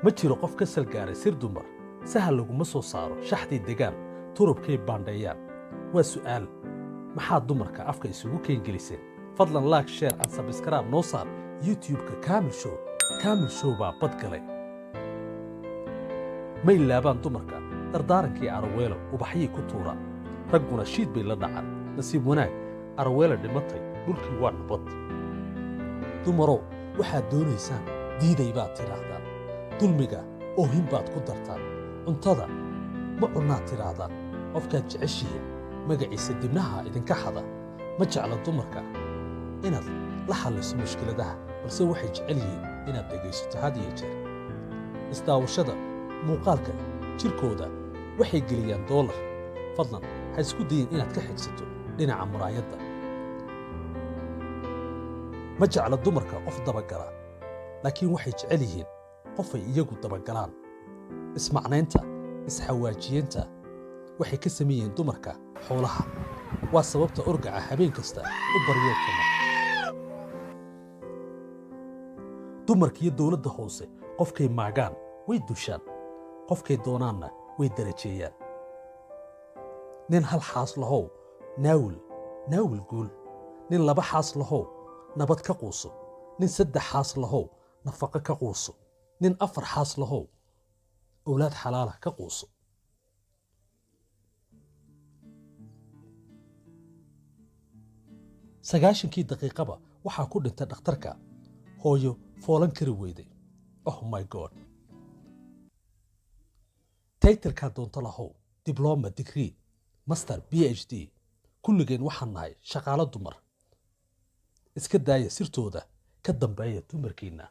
Ma jiro qof ka salgaaray sir dumar. Sahal laguma soo saaro shaxdii degaan, turubkay baandheeyaan. Waa su'aal: maxaa dumarka afka isugu keengeliseen? Fadlan like, share and subscribe noo saar YouTube-ka Kamil Show. Kamil Show baa badgalay. Ma ilaabaan dumarka dardaarankii Araweelo, ubaxyay ku tuuraan, ragguna shiid bay la dhacaan. Nasiib wanaag, Araweelo dhimatay, dhulkii waa nabad. Dumarow, waxaad doonaysaan diiday baad tidhaahdaan, dulmiga oohin baad ku dartaan, cuntada ma cunnaad tidhaahdaan, qofkaad jeceshihiin magaciisa dibnaha idinka xada. Ma jecla dumarka inaad la xalliso mushkiladaha, balse waxay jecel yihiin inaad dhegaysato had iyo jeer. Isdaawashada muuqaalka jirkooda waxay geliyaan doolar. Fadlan ha isku dayin inaad ka xigsato dhinaca muraayadda. Ma jecla dumarka qof dabagala, laakiin waxay jecel yihiin qofay iyagu dabagalaan. Ismacnaynta, isxawaajiyeynta waxay ka sameeyeen dumarka xoolaha. Waa sababta orgaca habeen kasta u baryootama. Dumarkiiyo dowladda hoose qofkay maagaan way dushaan, qofkay doonaanna way darajeeyaan. Nin hal xaas lahow, naawil naawil guul. Nin laba xaas lahow, nabad ka quuso. Nin saddex xaas lahow, nafaqo ka quuso. Nin afar xaas lahow, owlaad xalaala ka quuso. 90-kii daqiiqaba waxaa ku dhintay dhakhtarka hooyo foolan kari weyday. Oh my God! Taytalkaa doonto lahow, dibloma, degree, master, PhD, kulligeen waxaan nahay shaqaalo dumar. Iska daaya sirtooda, ka dambeeya dumarkiinna.